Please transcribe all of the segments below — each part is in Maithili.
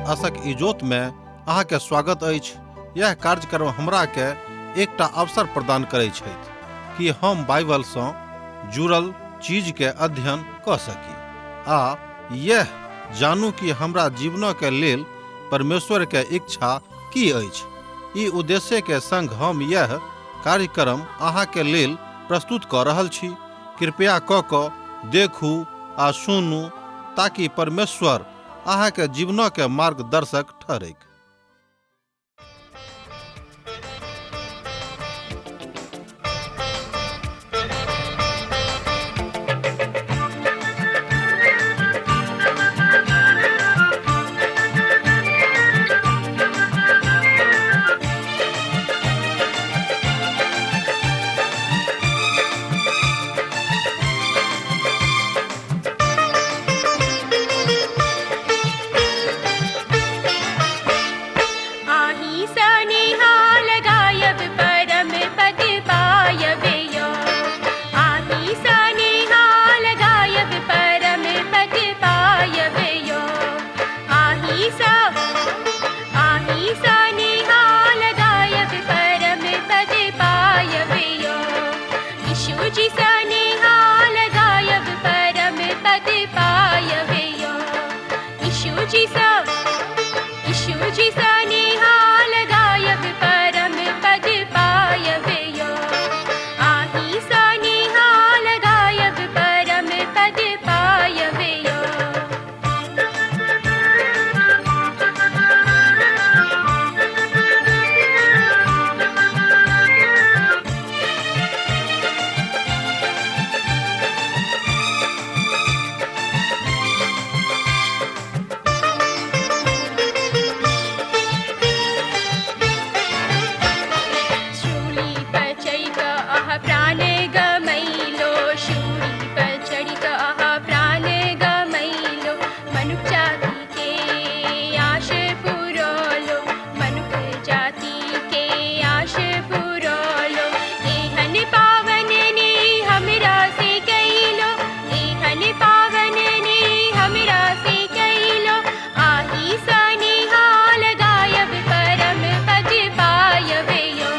आशक इजोत में अहाँ के स्वागत अछि। यह कार्यक्रम हमरा के एकटा अवसर प्रदान करै छथि कि हम बाइबल सँ जुड़ल चीज के अध्ययन कऽ सकी आ यह जानू कि हमरा जीवन के लेल परमेश्वर के इच्छा की अछि। ई उद्देश्य के संग हम यह कार्यक्रम अहाँ के लेल प्रस्तुत कऽ रहल छी। कृपया कऽ कऽ देखू आ सुनू ताकि परमेश्वर अहाँ के जीवन के मार्गदर्शक ठहरैक। आही सनिहाल गायब परम पद पायब यो। आही सनिहाल गायब परम पद पायब यो। आही सा आही सनिहाल गायब परम पद पायब यो। यीशु जी सनिहाल गायब परम पद पायब यो। यीशु जी सा यीशु जी सनिहाल गायब परम पद पायब यो। आही सनिहाल गायब परम पद पायब यो। शूली पर चढ़ि कऽ अहाँ प्राण गमैलो। शूली पर चढ़ि कऽ अहाँ प्राण गमैलो। मनुख जाति के आश पुरौलो। मनुख जाति के आश पुरौलो। एहन पावन ने हमरा से कैलो। एहन पावन ने हमरा से कैलो। आही सनिहाल गायब परम पद पायब यो।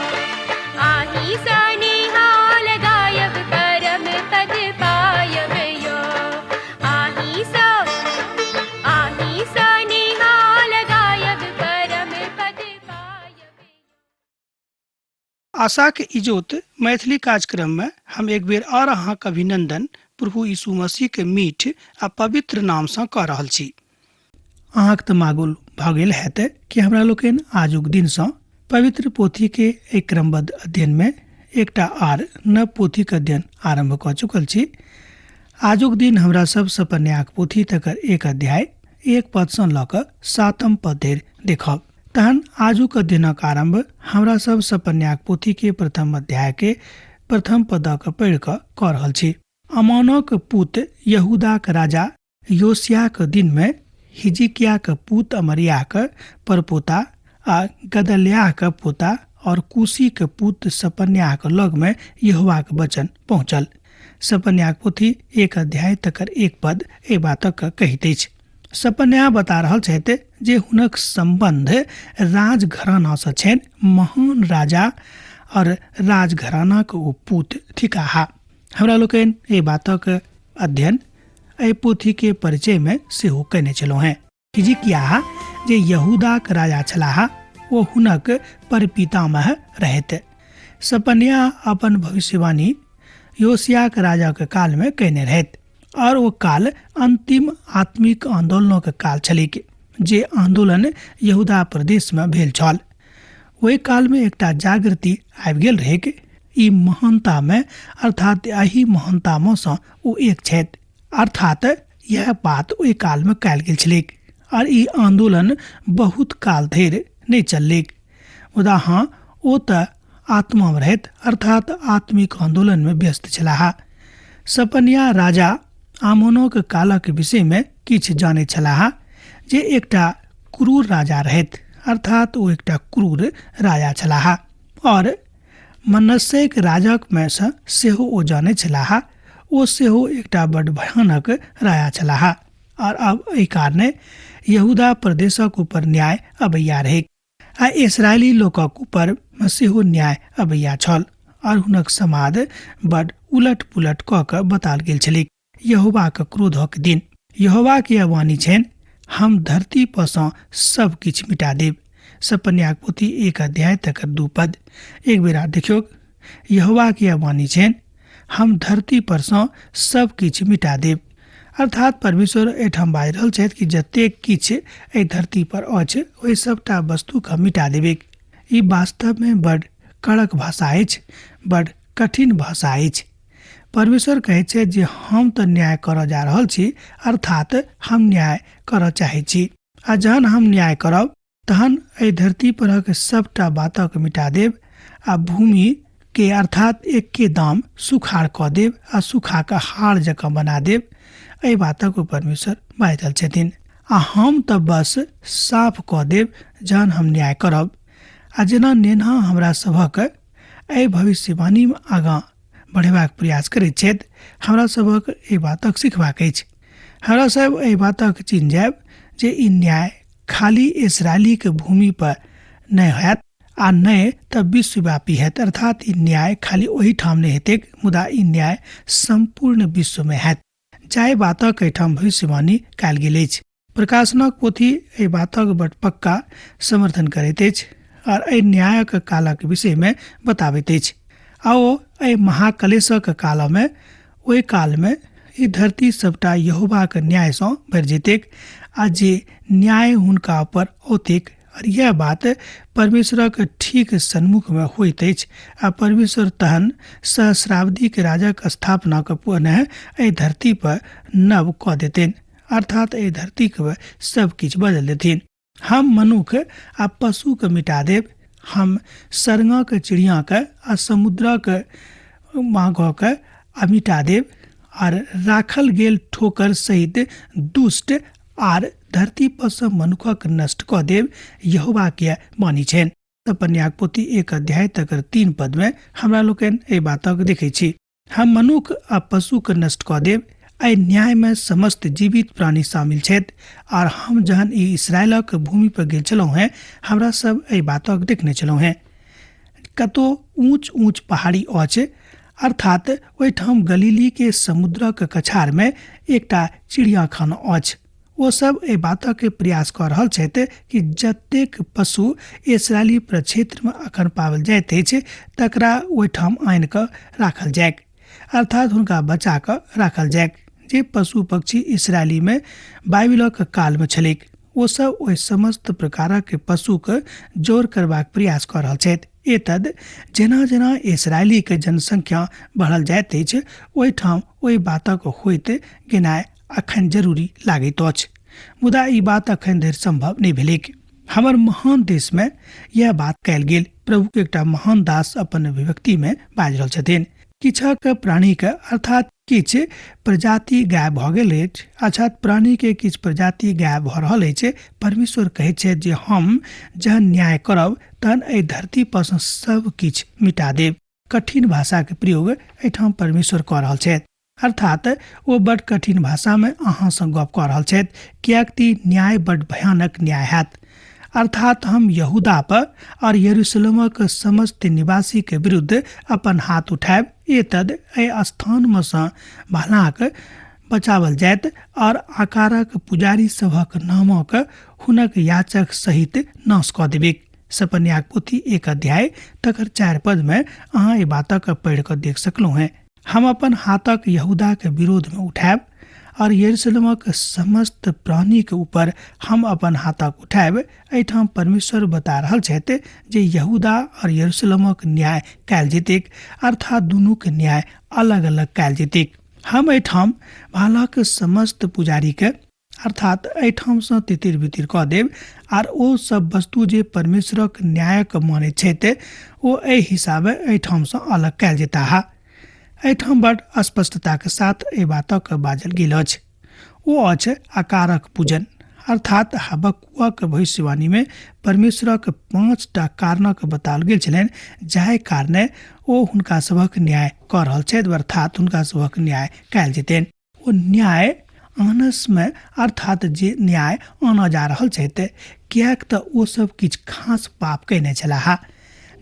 आही सनिहाल गायब परम पद पायब यो। आही सा आही सनिहाल गायब परम पद पायब। आशाक इजोत मैथिली कार्यक्रम में हम एक बेर और अहाँक अभिनंदन प्रभु यीशु मसीह के मीठ आ पवित्र नाम सँ कऽ रहल छी। अहाँक तऽ मागुल भऽ गेल हैत कि हमरा लोकनि आजुक दिनसँ पवित्र पोथी के एक क्रमबद्ध अध्ययन में एकटा आर नव पोथीक अध्ययन आरम्भ कऽ चुकल छी। आजुक दिन हमरा सब सपन्याक पोथी तकर एक अध्याय एक पद सँ लऽ कऽ 7 पद धरि देखब। तहन आजुक अध्ययनक आरम्भ हमरा सब सपन्याक पोथी के प्रथम अध्याय के प्रथम पदक पढ़ि कऽ कऽ रहल छी। अमोनक पुत यहूदाक राजा योशियाक दिन में हिजकियाक पुत अमरियाक परपोता आ गदल्याहक पोता और कुशीक पुत सपन्याक लग में यहोवाक वचन पहुँचल। सपन्याक पोथी एक अध्याय तकर एक पद एहि बातक कहैत अछि। सपन्या बता रहल छथि जे हुनक सम्बन्ध राजघराना सँ छनि। महान राजा और राजघरानाक ओ पुत थिकाह। हमरा लोकनि एहि बातक अध्ययन एहि पोथी के परिचय में सेहो कयने छलहुँ हेँ। हिजकियाह जे यहूदाक राजा छलाह ओ हुनक परपितामह रहथि। सपन्या अपन भविष्यवाणी योशियाक राजाक काल में कयने रहथि और ओ काल अंतिम आत्मिक आंदोलनक काल छलैक जे आंदोलन यहूदा प्रदेश में भेल छल। ओहि काल में एकटा जागृति आबि गेल रहैक। ई महानता में अर्थात एहि महानता में सँ ओ एक छथि, अर्थात यह बात ओहि काल में कयल गेल छलैक और ई आंदोलन बहुत काल धरि नहि चललैक। मुदा हाँ, ओ तऽ आत्मा में रहैत अर्थात आत्मिक आंदोलन में व्यस्त छलाह। सपन्या राजा आमोनक कालक विषय में किछु जानैत छलाह जे एकटा क्रूर राजा रहैत, अर्थात ओ एकटा क्रूर राजा छलाह और मनस्सेक राजाक में सँ सेहो ओ जानैत छलाह। ओ सेहो एकटा बड भयानक राजा छलाह। आओर आब एहि कारणे यहूदा प्रदेशक ऊपर न्याय अबैया रहै आ इसराइली लोकक ऊपर सेहो न्याय अबैया छल आओर हुनक समाद बड उलट पुलट कऽ कऽ बताल गेल छलैक। यहोवाक क्रोधक दिन। यहोवाक यह वाणी छनि, हम धरती पर सँ सब किछु मिटा देब। सपन्याक पोथी 1 अध्याय तकर 2 पद। एक बेर आर देखियौ, यहोवाक यह वाणी छनि, हम धरती पर सँ सब किछु मिटा देब। अर्थात परमेश्वर एहिठाम बाजि रहल छथि कि जतेक किछु एहि धरती पर अछि ओहि सबटा वस्तुके हम मिटा देबैक। ई वास्तवमे बड कड़क भाषा अछि, बड कठिन भाषा अछि। परमेश्वर कहै छै जे हम तऽ न्याय करऽ जा रहल छी, अर्थात हम न्याय करऽ चाहै छी, आ जहन हम न्याय करब तहन एहि धरती परक सबटा बातक मिटा देब आ भूमि के अर्थात एके दाम सुखाड़ कऽ देब आ सुखा कऽ हाड़ जकाँ बना देब। एहि बातक ओ परमेश्वर बाजि रहल छथिन। आ हम तऽ बस साफ कऽ देब जहन हम न्याय करब। आ जेना नेन्हा हमरा सभक एहि भविष्यवाणीमे आगाँ बढ़ेबाक प्रयास करैत छथि, हमरा सभक एहि बातक सिखबाक अछि। हमरा सब एहि बातक चिन्ह जायब जे ई न्याय खाली इसराइलीके भूमि पर नहि होयत आ नहि तऽ विश्वव्यापी हैत, अर्थात ई न्याय खाली ओहिठाम नहि हेतैक, मुदा ई न्याय सम्पूर्ण विश्वमे हैत, जाहि बातक एहिठाम भविष्यवाणी कयल गेल अछि। प्रकाशनक पोथी एहि बातक बड पक्का समर्थन करैत अछि आओर एहि न्यायक कालक विषयमे बताबैत अछि। आ ओ एहि महाकलेशक कालमे, ओहि कालमे ई धरती सबटा यहोवाक न्यायसँ भरि जेतैक आ जे न्याय हुनका पर औतैक। आओर यैह बात परमेश्वरक ठीक सन्मुखमे होइत अछि आ परमेश्वर तहन सहस्राब्दीक राजक स्थापनाक पुनः एहि धरती पर नव कऽ देतनि, अर्थात एहि धरतीक सब किछु बदलि देथिन। हम मनुख आ पशुके मिटा देब, हम सरङक चिड़ियाके आ समुद्रक माघके आ मिटा देब, आर राखल गेल ठोकर सहित दुष्ट आर धरती पर सँ मनुखक नष्ट कऽ देब। यहोवाके वाणी छनि। सपन्याक पोथी 1 अध्याय तकर 3 पदमे हमरा लोकनि एहि बातक देखै छी। हम मनुख आ पशुके नष्ट कऽ देब। एहि न्यायमे समस्त जीवित प्राणी शामिल छथि। आर हम जहन ई इसराइलक भूमि पर गेल छलहुँ हेँ, हमरा सब एहि बातक देखने छलहुँ हेँ। कतौ ऊँच ऊँच पहाड़ी अछि, अर्थात ओहिठाम गलीलीके समुद्रक कछारमे एकटा चिड़ियाखाना अछि। ओ सब एहि बातक प्रयास कऽ रहल छथि कि जतेक पशु इसराइली प्रक्षेत्रमे अखन पाओल जाइत अछि तकरा ओहिठाम आनि कऽ राखल जाय, अर्थात हुनका बचा कऽ राखल जाय। जे पशु पक्षी इसराइलीमे बाइबिलक कालमे छलैक, ओ सब ओहि समस्त प्रकारक पशुक जोर करबाक प्रयास कऽ रहल छथि। एतद जेना जेना इसराइलीके जनसंख्या बढ़ल जाइत अछि, ओहिठाम ओहि बातक होइत गेनाइ अखन जरूरी लागैत अछि, मुदा ई बात अखन धरि सम्भव नहि भेलैक। हमर महान देशमे यैह बात कयल गेल। प्रभुके एकटा महान दास अपन अभिव्यक्तिमे बाजि रहल छथिन, किछक प्राणीके अर्थात किछु प्रजाति गायब भऽ गेल अछि, अर्थात प्राणीके किछु प्रजाति गायब भऽ रहल अछि। परमेश्वर कहैत छथि जे हम जहन न्याय करब तहन एहि धरती पर सँ सब किछु मिटा देब। कठिन भाषाके प्रयोग एहिठाम परमेश्वर कऽ रहल छथि, अर्थात ओ बड कठिन भाषामे अहाँसँ गप कऽ रहल छथि, किएक तऽ न्याय बड भयानक न्याय हैत। अर्थात हम यहूदा पर और यरूशलेमक समस्त निवासी के विरुद्ध अपन हाथ उठायब, एतद एहि स्थानमे सँ भलाक बचावल जायत और आकारक पुजारी सभक नामक हुनक याचक सहित नाश कऽ देबैक। सपन्याक पोथी 1 अध्याय तकर 4 पदमे अहाँ एहि बातक पढ़ि कऽ देख सकलहुँ हेँ। हम अपन हाथक यहूदाके विरोधमे उठायब और यरूशलेमक समस्त प्राणीके ऊपर हम अपन हाथक उठायब। एहिठाम परमेश्वर बता रहल छथि जे यहूदा और यरूशलेमक न्याय कयल जेतैक, अर्थात दुनूके न्याय अलग अलग कयल जेतैक। हम एहिठाम भालाक समस्त पुजारीके अर्थात एहिठामसँ तितिर बितिर कऽ देब आर ओ सब वस्तु जे परमेश्वरक न्यायक मानैत छथि ओ एहि हिसाबे एहिठामसँ अलग कयल जेताह। एहिठाम बड स्पष्टताक साथ एहि बातक बाजल गेल अछि। ओ अछि आकारक पूजन, अर्थात हबक्कुक भविष्यवाणीमे परमेश्वरक 5टा कारणक बताओल गेल छलनि जाहि कारणे ओ हुनका सभक न्याय कऽ रहल छथि, अर्थात हुनका सभक न्याय कयल जेतनि। ओ न्याय आनसमे अर्थात जे न्याय आनऽ जा रहल छथि, किएक तऽ ओ सब किछु खास पाप कयने छलाह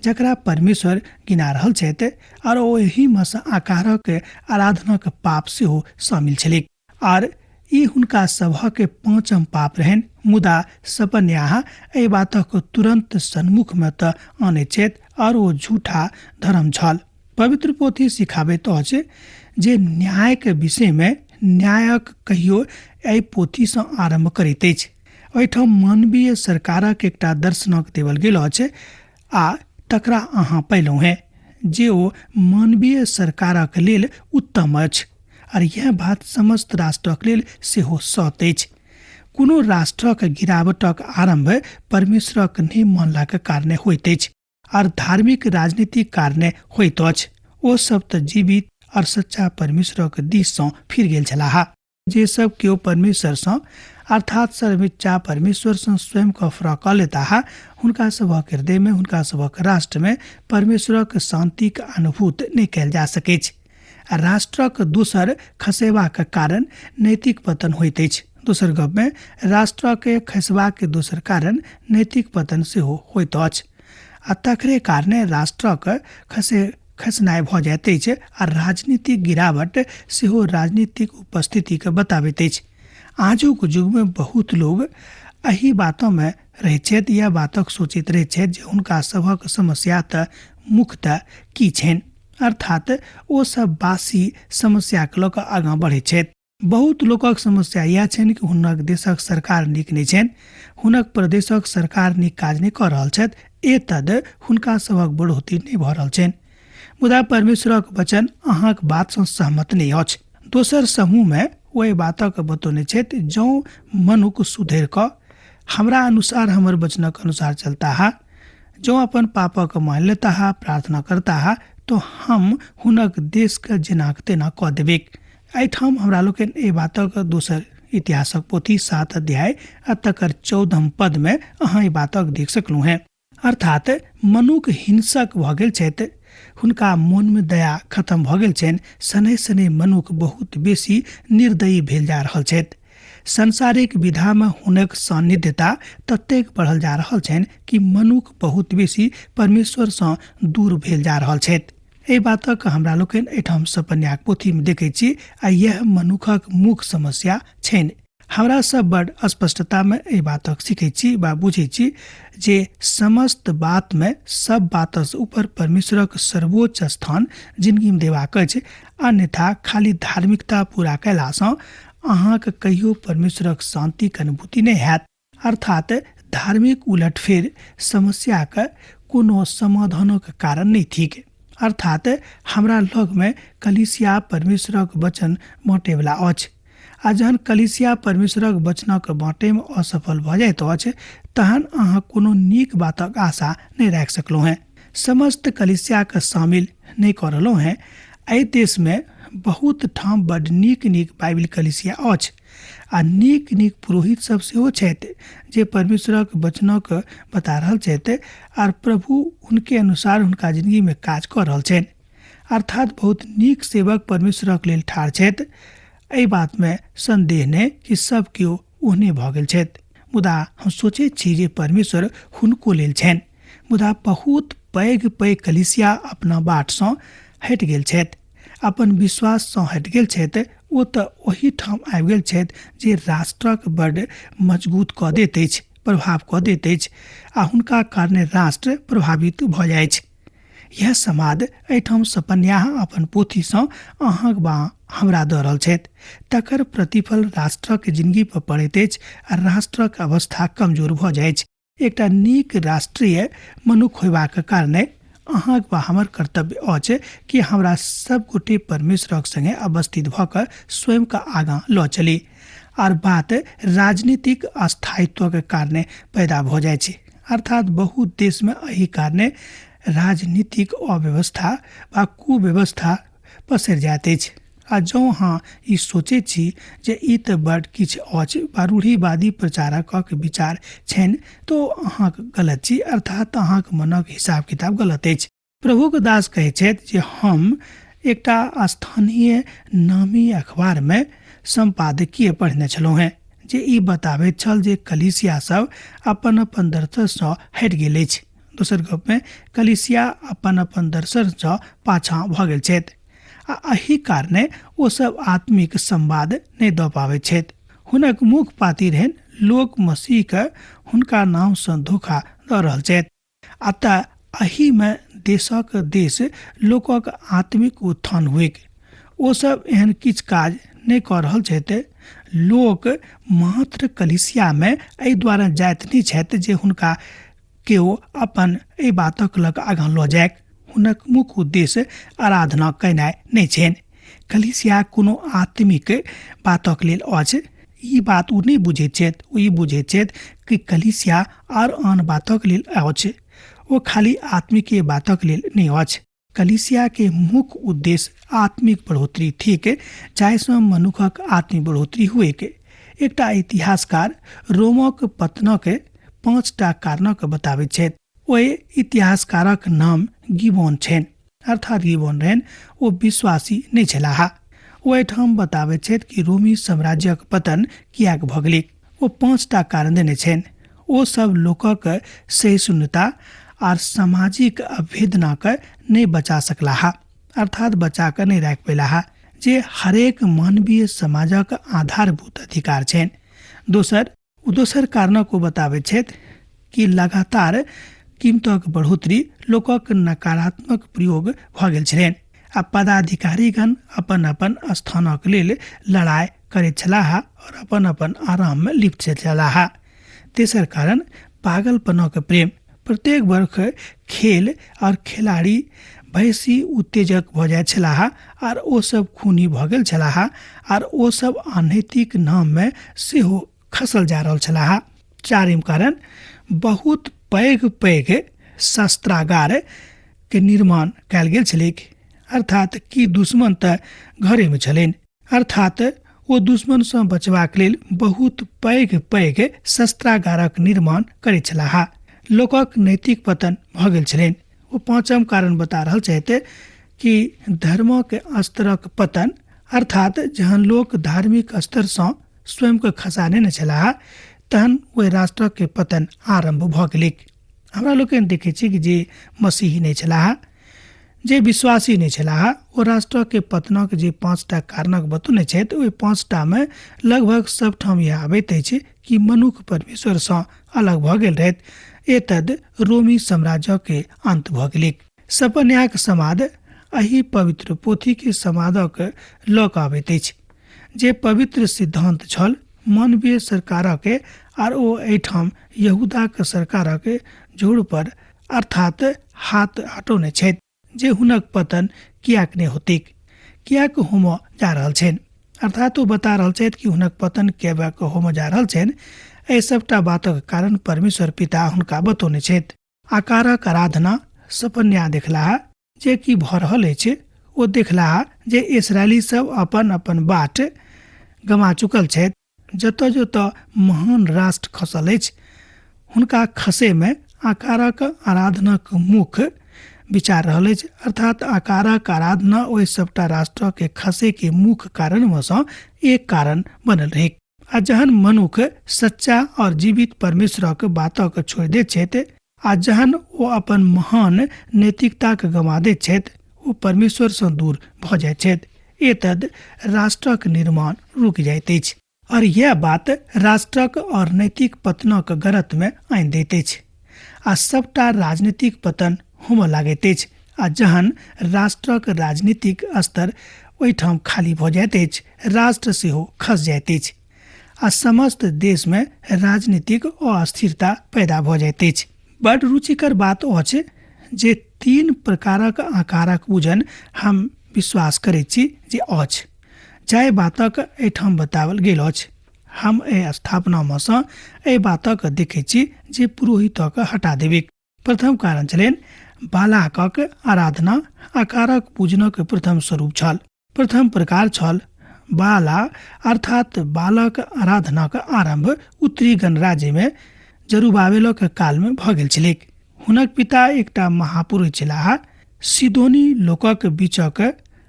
जकरा परमेश्वर गिना रहल छथि, आओर ओहिमे सँ आकारक आराधनाक पाप सेहो शामिल छलैक, आर ई हुनका सभक पाँचम पाप रहनि। मुदा सपन्याह एहि बातक तुरन्त सन्मुखमे तऽ आनैत छथि, आओर ओ झूठा धर्म छल। पवित्र पोथी सिखाबैत अछि जे न्यायके विषयमे न्यायक कहियो एहि पोथीसँ आरम्भ करैत अछि। एहिठाम मानवीय सरकारक एकटा दर्शनक देवल गेल अछि आ तकरा अहाँ पयलहुँ हेँ जे ओ मानवीय सरकारक लेल उत्तम अछि, आर यह बात समस्त राष्ट्रक लेल सेहो सत्य अछि। कोनो राष्ट्रक गिरावटक आरम्भ परमेश्वरक नहि मानलाक कारणे होइत अछि आर धार्मिक राजनीतिक कारणे होइत अछि। ओ सब तऽ जीवित और सच्चा परमेश्वरक दिस सँ फिर गेल छलाह। जे सब केओ परमेश्वरसँ अर्थात सर्वोच्चा परमेश्वरसँ स्वयं कऽ फरक कऽ लेताह, हुनका सभक हृदयमे, हुनका सभक राष्ट्रमे परमेश्वरक शान्तिक अनुभूत नहि कयल जा सकैछ। आ राष्ट्रक दोसर खसेबाक कारण नैतिक पतन होइत अछि। दोसर गपमे राष्ट्रके खसबाक दोसर कारण नैतिक पतन सेहो होइत अछि, आ तकरे कारणे राष्ट्रक खसनाइ भऽ जाइत अछि। आ राजनीतिक गिरावट सेहो राजनीतिक उपस्थितिके बताबैत अछि। आजुक युगमे बहुत लोग एहि बातमे रहैत छथि या बातक सोचैत रहैत छथि जे हुनका सभक समस्या तऽ मुख्यतः की छनि, अर्थात ओ सब बासी समस्याके लऽ कऽ आगाँ बढ़ैत छथि। बहुत लोकक समस्या इएह छनि कि हुनक देशक सरकार नीक नहि छनि, हुनक प्रदेशक सरकार नीक काज नहि कऽ रहल छथि, एतद हुनका सभक बढ़ोतरी नहि भऽ रहल छनि। मुदा परमेश्वरक वचन अहाँक बातसँ सहमत नहि अछि। दोसर समूहमे ओहि बातक बतौने छथि, जँ मनुख सुधरि कऽ हमरा अनुसार हमर वचनक अनुसार चलताह, जँ अपन पापक मान लेताह, प्रार्थना करताह, तो हम हुनक देशके जेनाक तेना कऽ देबैक। एहिठाम हमरा लोकनि एहि बातक दोसर इतिहासक पोथी 7 अध्याय आ तकर 14 पदमे अहाँ एहि बातक देख सकलहुँ हेँ। अर्थात मनुख हिंसक भऽ गेल छथि, हुनका मोनमे दया खत्म भऽ गेल छनि। शनैः शनैः मनुख बहुत बेसी निर्दयी भेल जा रहल छथि। सांसारिक विधामे हुनक सान्निध्यता ततेक बढ़ल जा रहल छनि कि मनुख बहुत बेसी परमेश्वरसँ दूर भेल जा रहल छथि। एहि बातक हमरा लोकनि एहिठाम सपन्याक पोथीमे देखै छी, आ इएह मनुखक मुख्य समस्या छनि। हमरा सब बड़ स्पष्टतामे एहि बातक सीखै छी वा बुझै छी जे समस्त बातमे सब बातसँ ऊपर परमेश्वरक सर्वोच्च स्थान जिनगीमे देबाक अछि, अन्यथा खाली धार्मिकता पूरा कयलासँ अहाँके कहियो परमेश्वरक शान्तिक अनुभूति नहि हैत। अर्थात धार्मिक उलटफेर समस्याक कोनो समाधानक कारण नहि थिक। अर्थात हमरा लगमे कलीसिया परमेश्वरक वचन बाँटैवला अछि, आ जहन कलीसिया परमेश्वरक वचनक बाँटैमे असफल भऽ जाइत अछि तहन अहाँ कोनो नीक बातक आशा नहि राखि सकलहुँ हेँ। समस्त कलीसियाके शामिल नहि कऽ रहलहुँ हेँ। एहि देशमे बहुत ठाम बड नीक नीक बाइबिल कलीसिया अछि आ नीक नीक पुरोहित सब सेहो छथि जे परमेश्वरक वचनक बता रहल छथि, आर प्रभु हुनके अनुसार हुनका जिंदगीमे काज कऽ रहल छनि। अर्थात बहुत नीक सेवक परमेश्वरक लेल ठाढ़ छथि। एहि बातमे संदेह नहि कि सब केओ ओहने भऽ गेल छथि, मुदा हम सोचैत छी जे परमेश्वर हुनको लेल छनि। मुदा बहुत पैघ पैघ कलीसिया अपना बाटसँ हटि गेल छथि, अपन विश्वाससँ हटि गेल छथि। ओ तऽ ओहिठाम आबि गेल छथि जे राष्ट्रक बड मजबूत कऽ दैत अछि, प्रभाव कऽ दैत अछि, आ हुनका कारणे राष्ट्र प्रभावित भऽ जाइछ। यह समाद एहिठाम सपन्याह अपन पोथीसँ अहाँक बा हमरा दऽ रहल छथि। तकर प्रतिफल राष्ट्रक जिंदगी पर पड़ैत अछि आ राष्ट्रक अवस्था कमजोर भऽ जाइछ। एकटा नीक राष्ट्रीय मनुख होयबाक कारणे अहाँक वा हमर कर्तव्य अछि कि हमरा सब गोटे परमेश्वरक संगे अवस्थित भऽ कऽ स्वयंके आगाँ लऽ चली। आर बात राजनीतिक अस्थायित्वके कारणे पैदा भऽ जाइ छै। अर्थात बहुत देशमे एहि कारणे राजनीतिक अव्यवस्था वा कुव्यवस्था पसरि जाइत अछि। आ जँ अहाँ ई सोचैत छी जे ई तऽ बड किछु अछि वा रूढ़िवादी प्रचारकक विचार छनि, तऽ अहाँक गलत छी। अर्थात अहाँक मनक हिसाब किताब गलत अछि। प्रभुक दास कहै छथि जे हम एकटा स्थानीय नामी अखबारमे सम्पादकीय पढ़ने छलहुँ हेँ जे ई बताबैत छल जे कलीसिया सब अपन अपन दर्शनसँ हटि गेल अछि। दोसर गपमे कलीसिया अपन अपन दर्शनसँ पाछाँ भऽ गेल छथि आ एहि कारणे ओसभ आत्मिक संवाद नहि दऽ पाबैत छथि। हुनक मुख्य पाती रहनि लोक मसीहके हुनका नामसँ धोखा दऽ रहल छथि। अतः एहिमे देशक देश लोकक आत्मिक उत्थान होइक। ओसभ एहन किछु काज नहि कऽ रहल छथि। लोक मात्र कलीसियामे एहि दुआरे जाइत नहि छथि जे हुनका केओ अपन एहि बातक लग आगाँ लऽ जाय। हुनक मुख्य उद्देश्य आराधना केनाइ नहि छनि। कलीसिया कोनो आत्मिक बातक लेल अछि ई बात ओ नहि बुझैत छथि। ओ ई बुझैत छथि कि कलीसिया आर आन बातक लेल अछि, ओ खाली आत्मिके बातक लेल नहि अछि। कलीसिया के मुख्य उद्देश्य आत्मिक बढ़ोतरी थिक, जाहिसँ मनुखक आत्मिक बढ़ोतरी हुएक। एकटा इतिहासकार रोमक पतनक 5टा कारणक बताबैत छथि। ओहि इतिहासकारक नाम गिबोन छनि, अर्थात गिबोन रहनि, ओ विश्वासी नहि छलाह। ओ एहिठाम बताबैत छथि कि रोमी साम्राज्यक पतन किएक भऽ गेलै। ओ 5टा कारण देने छनि। ओ सब लोकक सहिष्णुता आर सामाजिक अभेदनाके नहि बचा सकलाह, अर्थात बचा कऽ नहि राखि पेलाह, जे हरेक मानवीय समाजक आधारभूत अधिकार छनि। दोसर कारणक ओ बताबैत छथि कि लगातार कीमतक बढ़ोतरी लोकक नकारात्मक प्रयोग भऽ गेल छलनि आ पदाधिकारीगण अपन अपन स्थानक लेल लड़ाइ करैत छलाह और अपन अपन आराममे लिप्त छलाह। तेसर कारण पागलपनक प्रेम। प्रत्येक वर्ष खेल और खिलाड़ी भैसी उत्तेजक भऽ जाइत छलाह आर ओ सब खूनी भऽ गेल छलाह आर ओ सब अनैतिक नाममे सेहो खसल जा रहल छलाह। चारिम कारण बहुत पैघ पैघ शस्त्रागार के निर्माण कयल गेल छलैक, अर्थात कि दुश्मन तऽ घरेमे छलनि, अर्थात ओ दुश्मनसँ बचबाक लेल बहुत पैघ पैघ शस्त्रागारक निर्माण करैत छलाह। लोकक नैतिक पतन भऽ गेल छलनि। ओ पाँचम कारण बता रहल छथि कि धर्मक स्तरक पतन, अर्थात जहन लोक धार्मिक स्तरसँ स्वयंके खसा नेने छलाह तहन ओहि राष्ट्रके पतन आरम्भ भऽ गेलैक। हमरा लोकनि देखै छी कि जे मसीही नहि छलाह, जे विश्वासी नहि छलाह, ओ राष्ट्रके पतनक जे 5टा कारणक बतौने छथि ओहि 5टामे लगभग सबठाम इएह आबैत अछि कि मनुख परमेश्वरसँ अलग भऽ गेल रहथि। एतद रोमी साम्राज्यके अन्त भऽ गेलैक। सपन्याक समाद एहि पवित्र पोथीके समादक लऽ कऽ आबैत अछि जे पवित्र सिद्धांत छल मानवीय सरकारक आर ओ एहिठाम यहूदाक सरकारक जोड़ पर अर्थात हाथ हटौने छथि जे हुनक पतन किएक नहि होतिक, किएक होमऽ जा रहल छनि। अर्थात ओ बता रहल छथि कि हुनक पतन किएक होमऽ जा रहल छनि। एहि सबटा बातक कारण परमेश्वर पिता हुनका बतौने छथि। आकारक आराधना सपन्या देखलाह जे की भऽ रहल अछि। ओ देखलाह जे इसराइली सब अपन अपन बाट गमा चुकल छथि। जतऽ जतऽ महान राष्ट्र खसल अछि हुनका खसैमे आकारक आराधनाक मुख्य विचार रहल अछि, अर्थात आकारक आराधना ओहि सबटा राष्ट्रके खसैके मुख्य कारणमे सँ एक कारण बनल रहै। आ जहन मनुख सच्चा और जीवित परमेश्वरक बातक छोड़ि दैत छथि आ जहन ओ अपन महान नैतिकताके गमा दैत छथि ओ परमेश्वरसँ दूर भऽ जाइत छथि। एतद राष्ट्रक निर्माण रुकि जाइत अछि और यह बात राष्ट्रक और नैतिक पतनक गरतमे आनि दैत अछि आ सबटा राजनीतिक पतन होमऽ लागैत अछि। आ जहन राष्ट्रक राजनीतिक स्तर ओहिठाम खाली भऽ जाइत अछि राष्ट्र सेहो खस जाइत अछि आ समस्त देशमे राजनीतिक अस्थिरता पैदा भऽ जाइत अछि। बड रुचिकर बात अछि जे 3 प्रकारक आकारक पूजन हम विश्वास करैत छी जे अछि, जाहि बातक एहिठाम बताओल गेल अछि। हम एहि स्थापनामे सँ एहि बातक देखैत छी जे पुरोहितक हटा देबिक। प्रथम कारण छलनि बालाकक आराधना आकारक पूजनक प्रथम स्वरूप छल। प्रथम प्रकार छल बाला, अर्थात बालक आराधनाक आरम्भ उत्तरी गणराज्यमे जरुबाबेलक कालमे भऽ गेल छलैक। हुनक पिता एकटा महापुरुष छलाह। सिदोनी लोकक बीचक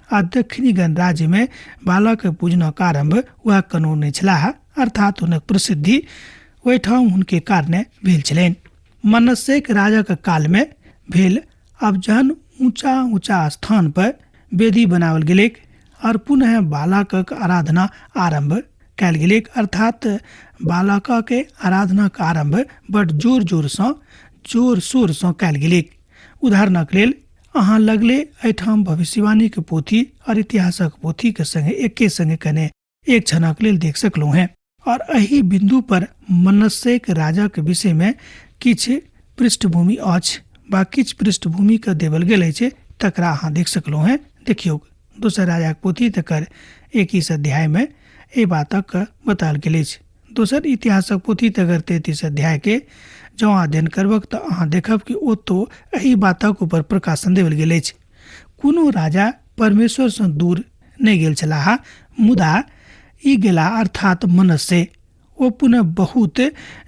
आ दक्षिणी गणराज्यमे बालक पूजनक आरम्भ वएह करौने छलाह, अर्थात हुनक प्रसिद्धि ओहिठाम हुनके कारणे भेल छलनि। मनस्सेक राजाक कालमे भेल। आब जहन ऊँचा ऊँचा स्थान पर वेदी बनाओल गेलैक और पुनः बालकक आराधना आरम्भ कयल गेलैक, अर्थात बालकक आराधनाक आरम्भ बड जोर जोरसँ जोर शोरसँ कयल गेलैक। उदाहरणक लेल अहाँ लगले एहिठाम भविष्यवाणीके पोथी और इतिहासक पोथीके संगे एके संगे कने एक क्षणक लेल देख सकलहुँ हेँ। और एहि बिन्दु पर मनस्सेक राजाक विषयमे किछु पृष्ठभूमि अछि वा किछु पृष्ठभूमिके देवल गेल अछि, तकरा अहाँ देख सकलहुँ हेँ। देखियौ दोसर राजाक पोथी तकर 21 अध्यायमे एहि बातक बताओल गेल अछि। दोसर इतिहासक पोथी तकर 33 अध्यायके जँ अध्ययन करबक तऽ अहाँ देखब कि ओतौ एहि बातक ऊपर प्रकाशन देवल गेल अछि। कोनो राजा परमेश्वरसँ दूर नहि गेल छलाह, मुदा ई गेलाह अर्थात मनस्से। ओ पुनः बहुत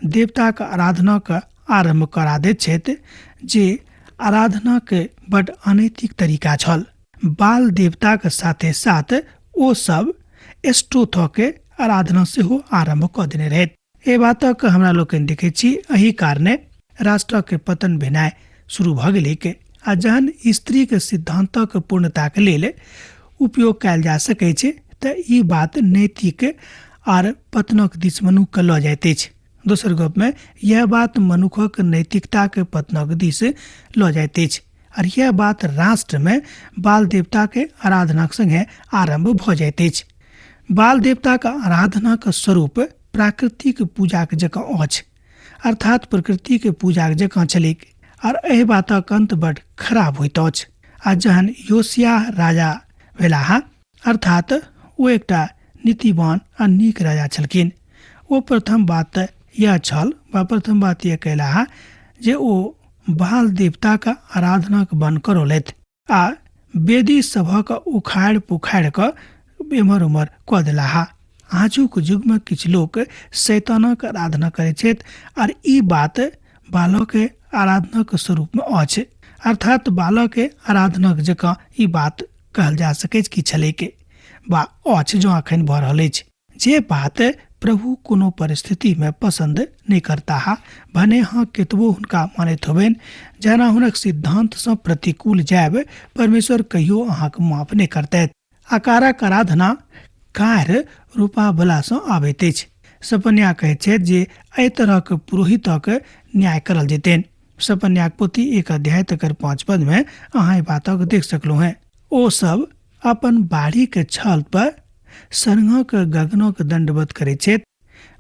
देवताक आराधनाक आरम्भ करा दैत छथि, जे आराधनाक बड अनैतिक तरीका छल। बाल देवताक साथे साथ ओ सब एस्ट्रोथके आराधना सेहो आरम्भ कऽ देने रहथि। एहि बातक हमरा लोकनि देखै छी। एहि कारणे राष्ट्रक पतन भेनाइ शुरू भऽ गेलैक। आ जहन स्त्रीक सिद्धान्तक पूर्णताक लेल उपयोग कयल जा सकैत छै तऽ ई बात नैतिक आर पतनक दिस मनुक्खके लऽ जाइत अछि। दोसर गपमे यह बात मनुखक नैतिकताके पतनक दिस लऽ जाइत अछि आर यह बात राष्ट्रमे बाल देवताके आराधनाक संगे आरम्भ भऽ जाइत अछि। बाल देवताक आराधनाक स्वरूप प्राकृतिक पूजाक जकाँ अछि, अर्थात प्रकृतिक पूजाक जकाँ छलैक आर एहि बातक अंत बड खराब होइत अछि। आ जहन योशिया राजा भेलाह, अर्थात ओ एकटा नीतिवान आ नीक राजा छलखिन, ओ प्रथम बात यह छल वा प्रथम बात यह कयलाह जे ओ बाल देवताक आराधनाक बंद करौलथि आ वेदी सभक उखाड़ि पुखाड़ि कऽ एम्हर ओम्हर कऽ देलाह। आजुक युगमे किछु लोक शैतानक आराधना करैत छथि आर ई बात बालके आराधनाक स्वरूपमे अछि, अर्थात बालके आराधनाक जकाँ ई बात कहल जा सकैछ कि छलैक वा अछि जो अखन भऽ रहल अछि। जे बात प्रभु कोनो परिस्थितिमे पसन्द नहि करताह, भने अहाँ केतबो हुनका मानैत होबनि, जेना हुनक सिद्धान्तसँ प्रतिकूल जायब परमेश्वर कहियो अहाँके माफ नहि करतैथ। आकारक आराधना कार रूपावलासँ आबैत अछि। सपन्या कहैत छथि जे एहि तरहक पुरोहितक न्याय करल जेतनि। सपन्याक पोथी 1 अध्याय तकर 5 पदमे अहाँ एहि बातक देख सकलहुँ हेँ। ओ सब अपन बाड़ीके छल पर सरंगक गगनक दण्डवत करैत छथि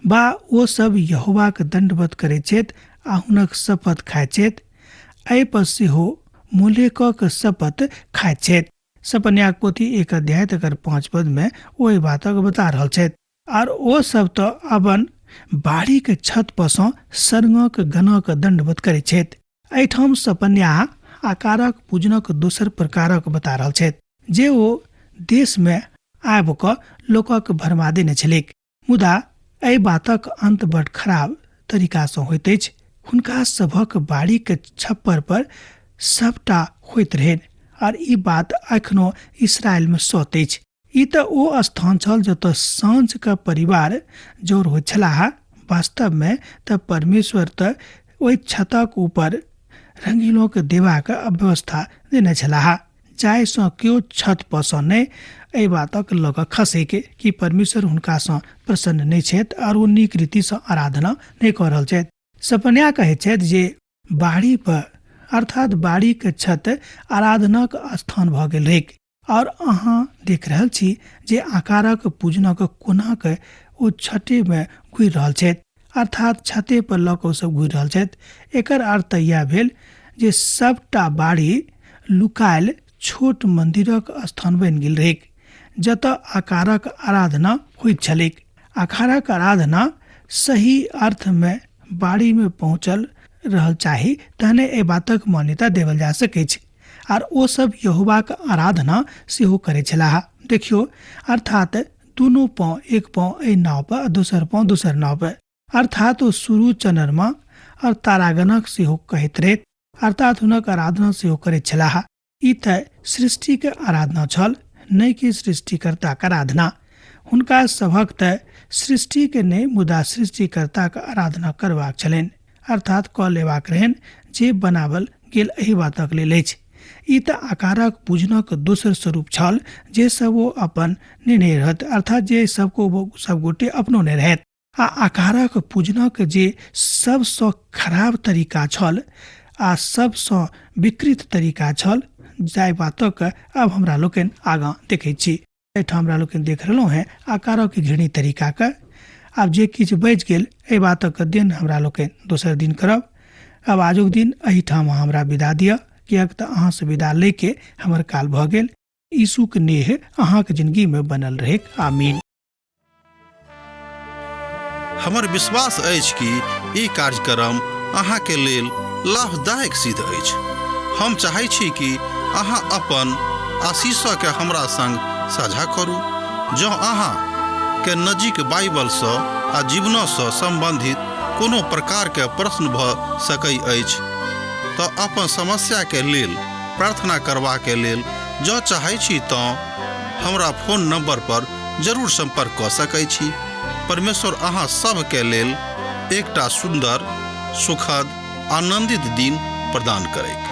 वा ओ सब यहोवाक दण्डवत करैत छथि आ हुनक शपथ खाइत छथि, एहि पर सेहो मोलेकक शपथ खाइत छथि। सपन्याक पोथी 1 अध्याय तकर 5 पदमे ओ एहि बातक बता रहल छथि। आर ओ सब तऽ अपन बाड़ीके छत पर सँ सरंगक गणक दण्डवत करैत छथि। एहिठाम सपन्या आकारक पूजनक दोसर प्रकारक बता रहल छथि जे ओ देशमे आबि कऽ लोकक भरमा देने छलैक। मुदा एहि बातक अंत बड खराब तरीकासँ होइत अछि। हुनका सभक बाड़ीके छप्पर पर सबटा होइत रहनि आर ई बात एखनो इसराइलमे सत अछि। ई तऽ ओ स्थान छल जतऽ साँझके परिवार जोर होइत छलाह। वास्तवमे तऽ परमेश्वर तऽ ओहि छतक ऊपर रंगीलोक देबाक अव्यवस्था देने छलाह, जाहिसँ केओ छत पर सँ नहि एहि बातक लऽ कऽ खसैके कि परमेश्वर हुनकासँ प्रसन्न नहि छथि आर ओ नीक रीतिसँ आराधना नहि कऽ रहल छथि। सपन्या कहैत छथि जे बाड़ी पर अर्थात बाड़ीके छत आराधनाक स्थान भऽ गेल रहैक। और अहाँ देख रहल छी जे आकारक पूजनक कोना के ओ छठेमे घुरि रहल छथि, अर्थात छते पर लऽ कऽ ओ सब घुरि रहल छथि। एकर अर्थ तऽ इएह भेल जे सबटा बाड़ी लुकायल छोट मन्दिरक स्थान बनि गेल रहैक, जतऽ आकारक आराधना होइत छलैक। आकारक आराधना सही अर्थमे बाड़ीमे पहुँचल रहल चाही, तहने एहि बातक मान्यता देवल जा सकैछ। आर ओ सब यहोवाक आराधना सेहो करै छलाह। देखियौ, अर्थात दुनू पाँव, एक पाँव एहि नाव पर आ दोसर पाँव दोसर नाव पर, अर्थात ओ सूर्य चन्द्रमा और तारागणक सेहो कहैत रहैत, अर्थात हुनक आराधना सेहो करैत छलाह। ई तऽ सृष्टिके आराधना छल, नहि कि सृष्टिकर्ताक आराधना। हुनका सभक तऽ सृष्टिके नहि मुदा सृष्टिकर्ताक आराधना करबाक छलनि, अर्थात कऽ लेबाक रहनि जे बनावल गेल एहि बातक लेल अछि। ई तऽ आकारक पूजनक दोसर स्वरूप छल जे सब ओ अपन निर्णय रहत, अर्थात जे सबको सब गोटे अपनौने रहत। आ आकारक पूजनक जे सबसँ खराब तरीका छल आ सबसँ विकृत तरीका छल, जाहि बातक आब हमरा लोकनि आगाँ देखैत छी। एहिठाम हमरा लोकनि देख रहलहुँ हेँ आकारक घृणित तरीकाके। आब जे किछु बचि गेल एहि बातक अध्ययन हमरा लोकनि दोसर दिन करब। आब आजुक दिन एहिठाम अहाँ हमरा विदा दिअ, किएक तऽ अहाँसँ विदा लैके हमर काल भऽ गेल। यीशुक नेह अहाँक जिंदगीमे बनल रहैक। आमीन। हमर विश्वास अछि कि ई कार्यक्रम अहाँके लेल लाभदायक सिद्ध अछि। हम चाहै छी कि अहाँ अपन आशीषके हमरा संग साझा करू। जँ अहाँ के नजीक बाइबलसँ आ जीवनसँ सम्बन्धित कोनो प्रकारके प्रश्न भऽ सकै अछि तऽ अपन समस्याके लेल प्रार्थना करबाके लेल जँ चाहै छी तँ हमरा फोन नंबर पर जरूर संपर्क कऽ सकै छी। परमेश्वर अहाँ सभके लेल एकटा सुन्दर, सुखद, आनंदित दिन प्रदान करैक।